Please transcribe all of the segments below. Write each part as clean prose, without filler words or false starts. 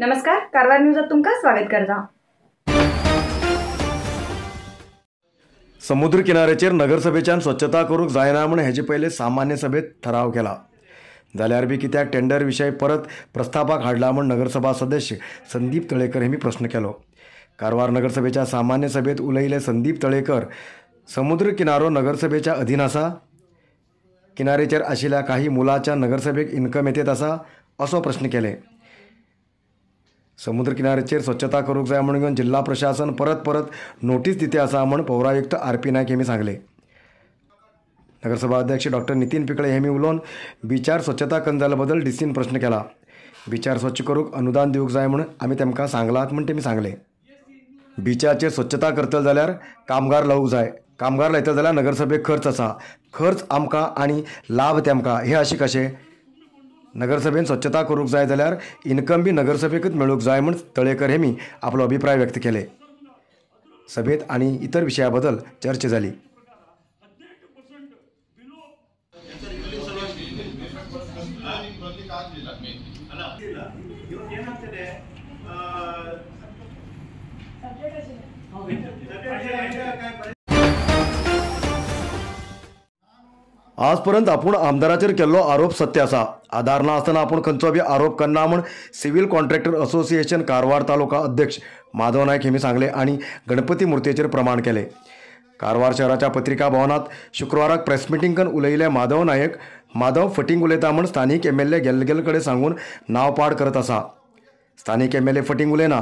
नमस्कार, कारवार न्यूजात तुमकां स्वागत करता। समुद्र किनाऱ्याचेर नगरसभेच्यान स्वच्छता करूंक जायना म्हूण हेजे पयले सामान्य सभेत ठराव केला। जाल्यार बी कित्याक टेंडर विशय परत प्रस्तापाक हाडला म्हूण नगरसभा सदस्य संदीप तळेकर हेमी प्रश्न केलो। कारवार नगरसभेच्या सामान्य सभेत उलयले संदीप तळेकर, समुद्र किनारो नगरसभेच्या अधीन आसा, किनारेचेर आशिल्ल्या काही मुलाच्या नगरसभेक इन्कम येतेत आसा असो प्रश्न केले। समुद्र किनाऱ्याचेर स्वच्छता करूंक जाय म्हणून जिल्हा प्रशासन परत परत नोटीस दिते आसा म्हूण पौरायुक्त आर पी नायक हेमी सांगले। नगरसभा अध्यक्ष डॉक्टर नितीन पिकळे हेमी उलोवन बिचार स्वच्छता कन जाल्या बदल डीसीन प्रश्न केला। बिचार स्वच्छ करूंक अनुदान दिवंक जाय म्हूण आमी तेमकां सांगलात म्हूण तेमी सांगले। बिचाचेर स्वच्छता करतले जाल्यार कामगार लावूंक जाय, कामगार लायतले जाल्यार नगरसभेक खर्च आसा, खर्च आमकां आनी लाभ तेमकां, हे अशें कशें? नगरसभेन स्वच्छता करूंक जाय जाल्यार इन्कम बी नगरसभेकच मेळूंक जाय म्हूण तळेकर हेमी आपलो अभिप्राय व्यक्त केले। सभेत आनी इतर विशया बद्दल चर्चा जाली। आजपर्यंत आपूण आमदाराचेर केल्लो आरोप सत्य आसा, आधार ना आसतना आपूण खंयचो बी आरोप करना म्हूण civil contractor association Karwar taluka अध्यक्ष माधव नायक हेमी सांगले आनी गणपती मूर्तीचेर प्रमाण केले। कारवार शहराच्या पत्रिका भवनात शुक्रवाराक प्रेस मिटींग करून उलयले माधव नायक, माधव फटींग उलयता म्हूण स्थानीक एमएलए गेल्ले कडेन सांगून नांव पाड करत आसा। स्थानीक एमएलए फटींग उलयना,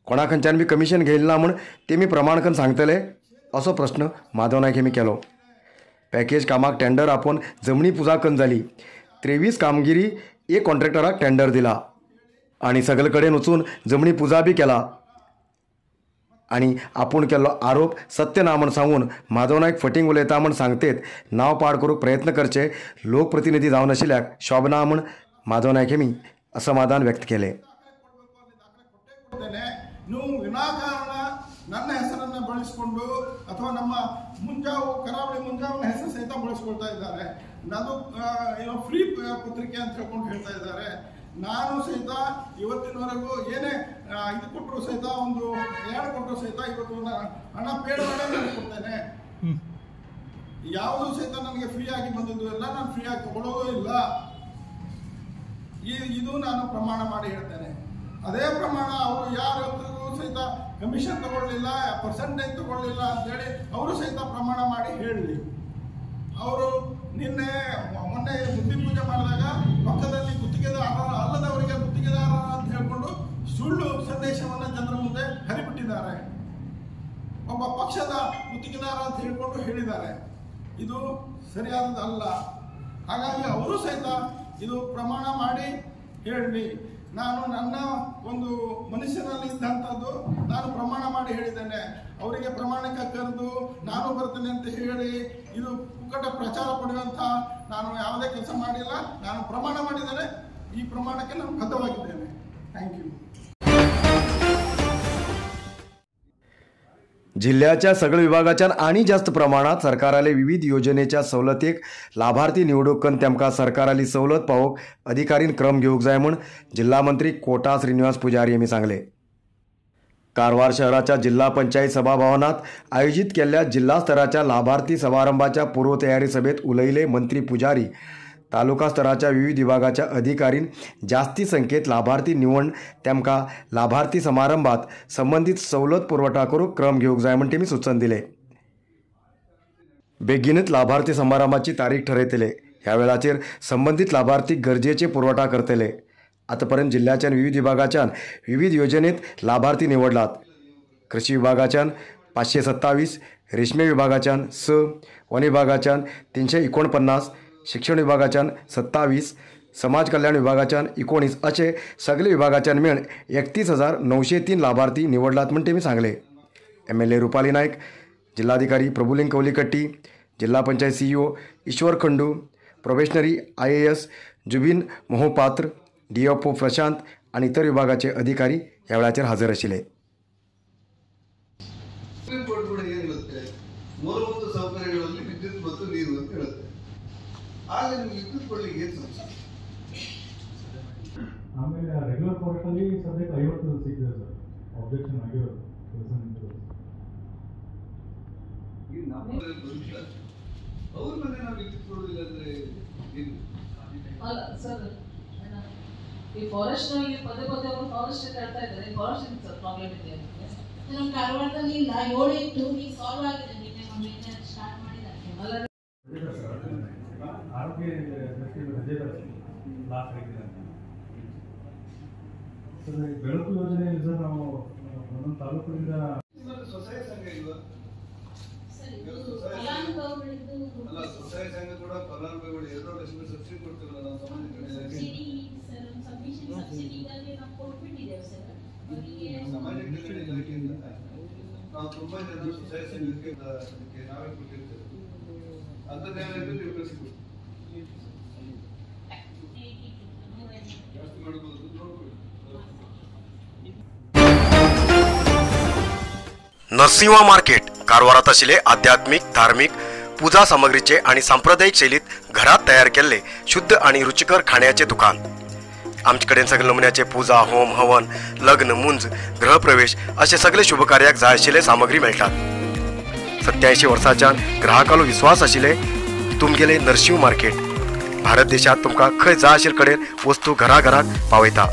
कोणा खंयच्यान बी कमिशन घेयलें ना म्हूण तेमी प्रमाण करून सांगतले असो प्रश्न माधव नायक हेमी केलो। पॅकेज कामाक टेंडर आपोवन जमनी पुजा कन जाली, 23 कामगिरी एक कॉन्ट्रॅक्टराक टेंडर दिला आनी सगळे कडेन वचून जमनी पुजा बी केला आनी आपूण केल्लो आरोप सत्य ना म्हूण सांगून माधव नायक फटींग उलयता म्हूण सांगतेत नांव पाड करूंक प्रयत्न करचे लोकप्रतिनिधी जावन आशिल्ल्याक शोभना म्हूण माधव नायक हेमी असमाधान व्यक्त केले। ನನ್ನ ಹೆಸರನ್ನು ಬಳಸಿಕೊಂಡು ಅಥವಾ ನಮ್ಮ ಮುಂಜಾವು ಕರಾವಳಿ ಮುಂಜಾವಿನ ಹೆಸರು ಸಹಿತ ಬಳಸಿಕೊಳ್ತಾ ಇದ್ದಾರೆ. ನಾನು ಏನೋ ಫ್ರೀ ಪತ್ರಿಕೆ ಅಂತ ಹೇಳ್ಕೊಂಡು ಹೇಳ್ತಾ ಇದ್ದಾರೆ. ನಾನು ಸಹಿತ ಇವತ್ತಿನವರೆಗೂ ಏನೇ ಇದು ಕೊಟ್ಟರು ಸಹಿತ, ಒಂದು ಏಳು ಕೊಟ್ಟರು ಸಹಿತ ಇವತ್ತು ಹಣ ಪೇಡ್ ಮಾಡೇ ನಾನು ಕೊಡ್ತೇನೆ. ಯಾವುದು ಸಹಿತ ನನಗೆ ಫ್ರೀ ಆಗಿ ಬಂದದ್ದು ಇಲ್ಲ, ನಾನು ಫ್ರೀ ಆಗಿ ತಗೊಳ್ಳೋದು ಇಲ್ಲ. ಇದು ನಾನು ಪ್ರಮಾಣ ಮಾಡಿ ಹೇಳ್ತೇನೆ. ಅದೇ ಪ್ರಮಾಣ ಅವರು ಯಾರ ಹತ್ರಗೂ ಸಹಿತ ಕಮಿಷನ್ ತಗೊಳ್ಳಿಲ್ಲ, ಪರ್ಸೆಂಟೇಜ್ ತಗೊಳ್ಳಿಲ್ಲ ಅಂತೇಳಿ ಅವರು ಸಹಿತ ಪ್ರಮಾಣ ಮಾಡಿ ಹೇಳಲಿ. ಅವರು ನಿನ್ನೆ ಮೊನ್ನೆ ಬುದ್ಧಿ ಪೂಜೆ ಮಾಡಿದಾಗ ಪಕ್ಕದಲ್ಲಿ ಗುತ್ತಿಗೆದಾರ ಅಲ್ಲದವರಿಗೆ ಗುತ್ತಿಗೆದಾರ ಅಂತ ಹೇಳಿಕೊಂಡು ಸುಳ್ಳು ಸಂದೇಶವನ್ನು ಜನರ ಮುಂದೆ ಹರಿಬಿಟ್ಟಿದ್ದಾರೆ. ಒಬ್ಬ ಪಕ್ಷದ ಗುತ್ತಿಗೆದಾರ ಅಂತ ಹೇಳಿಕೊಂಡು ಹೇಳಿದ್ದಾರೆ. ಇದು ಸರಿಯಾದದ್ದಲ್ಲ. ಹಾಗಾಗಿ ಅವರು ಸಹಿತ ಇದು ಪ್ರಮಾಣ ಮಾಡಿ ಹೇಳಲಿ. ನಾನು ನನ್ನ ಒಂದು ಮನುಷ್ಯನಲ್ಲಿ ಇದ್ದಂಥದ್ದು ನಾನು ಪ್ರಮಾಣ ಮಾಡಿ ಹೇಳಿದ್ದೇನೆ. ಅವರಿಗೆ ಪ್ರಮಾಣಕ್ಕೆ ಕರೆದು ನಾನು ಬರ್ತೇನೆ ಅಂತ ಹೇಳಿ ಇದು ಪುಕ್ಕಟ ಪ್ರಚಾರ ಪಡೆಯುವಂಥ ನಾನು ಯಾವುದೇ ಕೆಲಸ ಮಾಡಿಲ್ಲ. ನಾನು ಪ್ರಮಾಣ ಮಾಡಿದ್ದೇನೆ, ಈ ಪ್ರಮಾಣಕ್ಕೆ ನಾನು ಬದ್ಧವಾಗಿದ್ದೇನೆ. Thank you. जिल्ह्याच्या सगळ्या विभागाच्यान आनी जास्त प्रमाणात सरकाराले विविध योजनेच्या सवलतीक लाभार्थी निवडूक करून तेमकां सरकाराली सवलत पावोवंक अधिकारीन क्रम घेवंक जाय म्हूण जिल्हा मंत्री कोटा श्रीनिवास पुजारी यांनी सांगले। कारवार शहराच्या जिल्हा पंचायत सभाभवनात आयोजित केल्ल्या जिल्हा स्तराच्या लाभार्थी समारंभाच्या पूर्वतयारी सभेत उलयले मंत्री पुजारी। तालुका स्तराच्या विविध विभागाच्या अधिकारीन जास्ती संख्येत लाभार्थी निवड तेमकां लाभार्थी समारंभात संबंधित सवलत पुरवठा करूंक क्रम घेवंक जाय म्हूण तेमी सूचन दिले। बेगीनच लाभार्थी समारंभाची तारीख ठरयतले, ह्या वेळाचेर संबंधित लाभार्थी गरजेचे पुरवठा करतले। आतापर्यंत जिल्ह्याच्यान विविध विभागाच्यान विविध योजनेत लाभार्थी निवडलात। कृषी विभागाच्यान 527, रेशमी विभागाच्यान 6, वन विभागाच्यान 349, शिक्षण विभागाच्यान 27, समाज कल्याण विभागाच्यान 19 असे सगळे विभागाच्यान मेळून 31,903 लाभार्थी निवडलात म्हूण तेमी सांगले। MLA Rupali Naik, जिल्हाधिकारी प्रभुलिंग कवलीकट्टी, जिल्हा panchayat CEO Ishwar Khandu, probationary IAS Jubin Mohapatra, DFO Prashant आनी इतर विभागाचे अधिकारी ह्या वेळाचेर हजर आशिल्ले। सुप्रीम कोर्ट ಕೂಡ ಏನು ಹೇಳುತ್ತೆ, ಮೂಲಭೂತ ಸೌಕರ್ಯಗಳಲ್ಲಿ ವಿದ್ಯುತ್ ಮತ್ತು ನೀರು ಅಂತ ಹೇಳುತ್ತೆ. ಆಗ ನಿಮ್ಗೆ ವಿದ್ಯುತ್ ಕೊಡ್ಲಿಕ್ಕೆ ಏನು ಸಮಸ್ಯೆ? ಆಮೇಲೆ ಆ ರೆಗ್ಯುಲರ್ ಫಾರೆಸ್ಟಲ್ಲಿ ಸದ್ಯಕ್ಕೆ 50 ಸಿಕ್ಕಿದೆ ಸರ್, ಅಬ್ಜೆಕ್ಷನ್ ಆಗಿರೋದು ಕೆಲಸ ನಿಂತಿರೋದು. ಈ ನಮ್ಮ ಅವ್ರ ಮನೆ ನಾವು ವಿದ್ಯುತ್ ಕೊಡೋದಿಲ್ಲ ಅಂದ್ರೆ ಏನು? ಅಲ್ಲ ಸರ್, ಈ ಫಾರೆಸ್ಟ್ ನಲ್ಲಿ ಪದೇ ಪದೇ ಅವರು ಫಾರೆಸ್ಟ್ ಅಂತ ಹೇಳ್ತಾ ಇದ್ದಾರೆ. ಫಾರೆಸ್ಟ್ ಸರ್ ಪ್ರಾಬ್ಲಮ್ ಇದೆ ಅದಕ್ಕೆ. ನಮ್ಮ ಕಾರವಾರದಲ್ಲಿ ಇಲ್ಲ, 7 ಇತ್ತು, ಈಗ ಸಾಲ್ವ್ ಆಗಿದೆ. ನಿನ್ನೆ ಮೊನ್ನೆ ಸ್ಟಾರ್ಟ್ ಮಾಡಿದ್ದಾರೆ. ಅಲ್ಲ ಆರೋಗ್ಯ ದೃಷ್ಟಿಯಿಂದ ರಜೆ ಲಾಸ್ಟ್ ಆಗಿದೆ ಅಂತ ಸರ್. ಬೆಳಕು ಯೋಜನೆ ಸರ್, ನಾವು ಒಂದೊಂದು ತಾಲೂಕಿನಿಂದ ನಿಮ್ಮಲ್ಲಿ ಸ್ವಸಹಾಯ ಸಂಘ ಇಲ್ವಾ? ಸರ್, ಇದು ಫಲಾನುಭವಿಗಳದ್ದು. ಅಲ್ಲ, ಸ್ವಸಹಾಯ ಸಂಘ ಕೂಡ ಫಲಾನುಭವಿಗಳು 2 ಲಕ್ಷ ರೂಪಾಯಿ ಸಬ್ಸಿಡಿ ಕೊಡ್ತಿರಲ್ಲ ನಾವು ಸಮಾಜ ಕಲ್ಯಾಣ ಇಲಾಖೆ. ಸಬ್ಸಿಡಿ ಸರ್, ಸಬ್ಮಿಷನ್ ಸಬ್ಸಿಡಿ ಈಗಾಗಲೇ ನಾವು ಕೊಟ್ಬಿಟ್ಟಿದ್ದೇವೆ ಸರ್ ಅವರಿಗೆ. ಸಮಾಜ ಕಲ್ಯಾಣ ಇಲಾಖೆಯಿಂದ ನಾವು ತುಂಬಾ ಜನ ಸ್ವಸಹಾಯ ಸಂಘಕ್ಕೆ ಅದಕ್ಕೆ ನಾವೇ ಕೊಟ್ಟಿರ್ತೇವೆ. ಅಂಥದ್ದೇನಾದ್ರು ನೀವು ಕಳಿಸಿಕೊಡಿ, ಜಾಸ್ತಿ ಮಾಡ್ಬೋದು ನೋಡ್ಕೊಳ್ಳಿ. नरसिंहा मार्केट कारवारात आशिल्ले आध्यात्मिक, धार्मिक पूजा सामग्रीचे आणि सांप्रदायिक शैलीत घरात तयार केल्ले शुद्ध आणि रुचिकर खाण्याचे दुकान. आमचे कडेन सगळे नमुन्याचे पूजा, होम, हवन, लग्न, मुंज, गृहप्रवेश असे सगळे शुभकार्याक जाय आशिल्ले सामग्री मेळटात. 87 वर्सांच्यान ग्राहकालो विश्वास आशिल्ले तुमगेले नरसिंह मार्केट भारत देशात तुमकां खंय जाय आशिल्ले कडेन वस्तू घराघराक पावयता.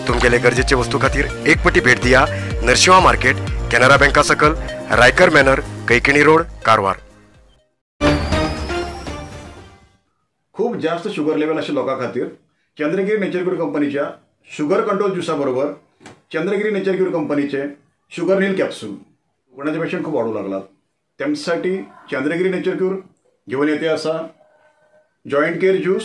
तुमगेले गरजेचे वस्तू खातीर एक पटी भेट दिया नरसिंहा मार्केट, केनरा बँका सकल, रायकर मॅनर, कैकिणी रोड, कारवार. खूप जास्त शुगर लेवल आशिल्ल्या लोकां खातीर चंद्रगिरी नेचर क्यूर कंपनीच्या शुगर कंट्रोल ज्युसा बरोबर चंद्रगिरी नेचर क्यूर कंपनीचे शुगर नील कॅप्सूल. कोणाचे पेशंट खूप वाढू लागलात, त्यांच्यासाठी चंद्रगिरी नेचर क्यूर घेऊन येते असा जॉईंट केअर ज्यूस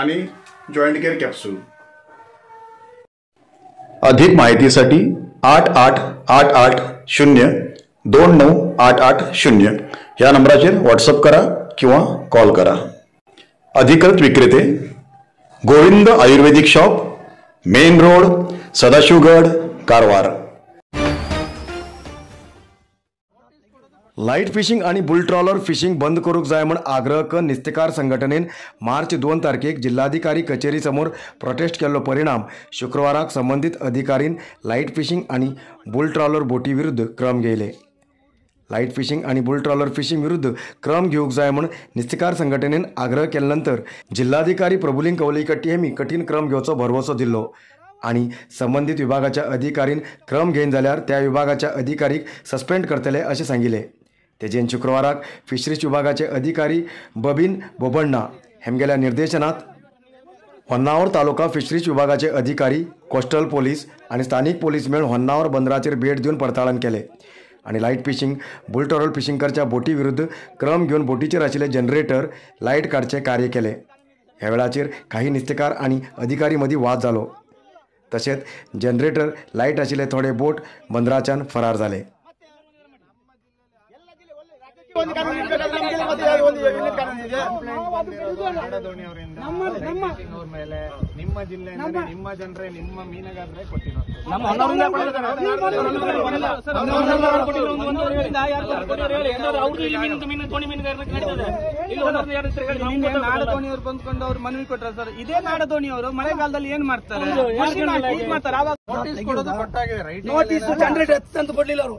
आणि जॉईंट केअर कॅप्सूल. अधिक माहितीसाठी 8 8 8 8 0 2 9 8 8 0 ह्या नंबराचेर व्हॉट्सअप करा किंवा कॉल करा. अधिकृत विक्रेते Govind Ayurvedic shop, main road, Sadashivgad, Karwar. Light fishing आणि बुल ट्रॉलर फिशिंग बंद करूंक जाय म्हूण आग्रह करून नुस्तेकार संघटनेन मार्च 2 तारखेक जिल्हाधिकारी कचेरी समोर प्रोटेस्ट केल्लो. परिणाम शुक्रवाराक संबंदीत अधिकारीन लायट फिशिंग आणि बुल ट्रॉलर बोटी विरुद्ध क्रम घेयले. लायट फिशिंग आणि बुल ट्रॉलर फिशिंग विरुद्ध क्रम घेवंक जाय म्हूण नुस्तेकार संघटनेन आग्रह केले नंतर जिल्हाधिकारी प्रभुलिंग कवलीकट्टी हेमी कठीण क्रम घेवचो भरवसो दिल्लो आणि संबंदीत विभागाच्या अधिकारीन क्रम घेयन जाल्यार त्या विभागाच्या अधिकारीक सस्पेंड करतले अशें सांगिल्लें. तेजेन शुक्रवाराक फिशरीज विभागाचे अधिकारी बबीन बोबण्णा हेमगेल्या निर्देशनात होन्नावर तालुका फिशरीज विभागाचे अधिकारी, कोस्टल पोलीस आणि स्थानिक पोलीस मेळून होन्नावर बंदराचेर भेट दिवन पडताळण केले आणि light fishing, bull trawler fishing करच्या बोटी विरुद्ध क्रम घेवन बोटीचेर आशिल्ले जनरेटर लायट काडचें कार्य केलें. ह्या वेळाचेर काही नुस्तेकार आनी अधिकारी मदीं वाद जालो. तशेंच जनरेटर लायट आशिल्ले थोडे बोट बंदराच्यान फरार जाले. ನಿಮ್ಮ ಜಿಲ್ಲೆ ನಿಮ್ಮ ಜನರೇ ನಿಮ್ಮ ಮೀನುಗಾರರೇ ಕೊಟ್ಟಿರೋದು. ನಾಡದೋಣಿಯವರು ಬಂದ್ಕೊಂಡು ಅವ್ರು ಮನವಿ ಕೊಟ್ಟರು ಸರ್. ಇದೇ ನಾಡದೋಣಿಯವರು ಮಳೆಗಾಲದಲ್ಲಿ ಏನ್ ಮಾಡ್ತಾರೆ? ಮಾಡ್ತಾರೆ. ನೋಟಿಸ್ ಕೊಡೋದು ಕೊಟ್ಟಾಗಿದೆ, ನೋಟಿಸ್ ಜನರೇಟರ್ ಅಂತ ಕೊಡ್ಲಿಲ್ಲ ಅವರು.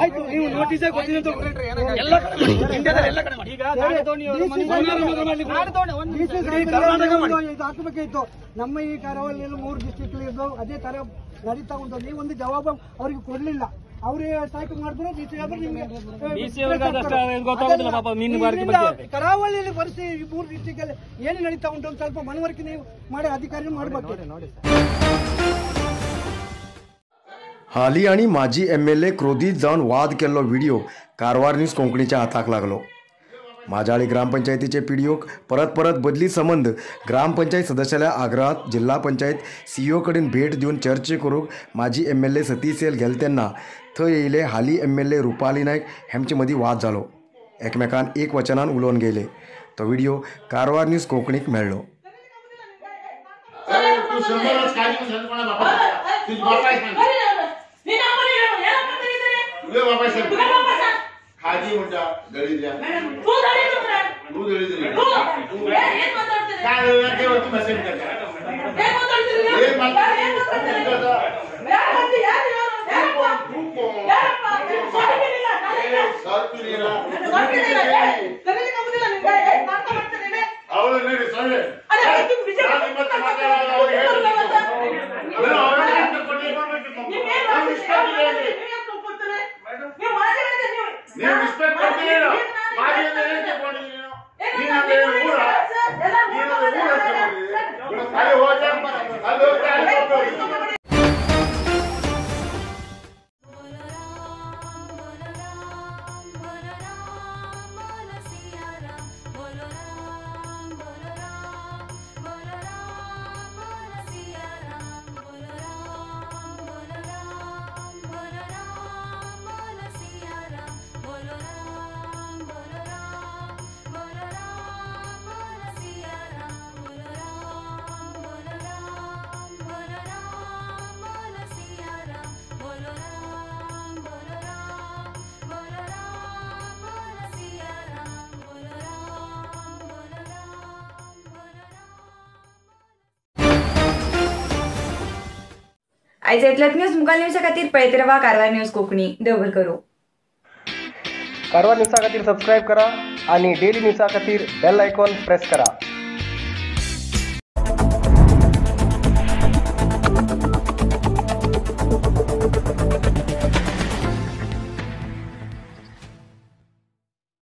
ಆಯ್ತು, ನೀವು ನೋಟಿಸೇ ಕೊಟ್ಟಿಲ್ಲ ಎಲ್ಲ ಕಡೆ. ಈಗ ನಾಡದೋಣಿಯವರು ಹಾಕಬೇಕಿತ್ತು. ನಮ್ಮ ಈ ಕರಾವಳಿಯಲ್ಲಿ 3 ಡಿಸ್ಟ್ರಿಕ್ಟ್ ಇದ್ದವು, ಅದೇ ತರ ನಡೀತಾ ಉಂಟು. ನೀವು ಒಂದು ಜವಾಬು ಅವರಿಗೆ ಕೊಡಲಿಲ್ಲ. ಅವರು ಸ್ಟ್ರೈಕ್ ಮಾಡಿದ್ರು ಕರಾವಳಿಯಲ್ಲಿ ಪರಿಸ್ಥಿತಿ 3 ಡಿಸ್ಟ್ರಿಕ್ಟ್ ಅಲ್ಲಿ ಏನು ನಡೀತಾ ಉಂಟು ಅಂತ ಸ್ವಲ್ಪ ಮನವರಿಕೆ ನೀವು ಮಾಡಿ ಅಧಿಕಾರಿ ಮಾಡಬೇಕು. हाली आनी माजी MLA क्रोधीत जावन वाद केल्लो व्हिडिओ कारवार न्यूज कोंकणीच्या हाताक लागलो. माजाळी ग्रामपंचायतीचे पीडीओक परत परत बदली संबंद ग्रामपंचायत सदस्याल्या आग्रहात जिल्हा पंचायत सीईओ कडेन भेट दिवन चर्चा करूंक माजी MLA Satish सेल गेले तेन्ना थंय येयले हाली MLA Rupali Naik हेमचे मदीं वाद जालो. एकमेकान एक वचनान उलोवन गेले. तो व्हिडिओ कारवार न्यूज कोंकणीक मेळ्ळो. आयज इतलेंच न्यूज मुखार न्यूजा खातीर पळयत रावा कारवार न्यूज कोंकणी. देव बरें करूं. कारवार न्यूजा खातीर सबस्क्रायब करा आणि डेली न्यूजा खातीर बेल आयकॉन प्रेस करा.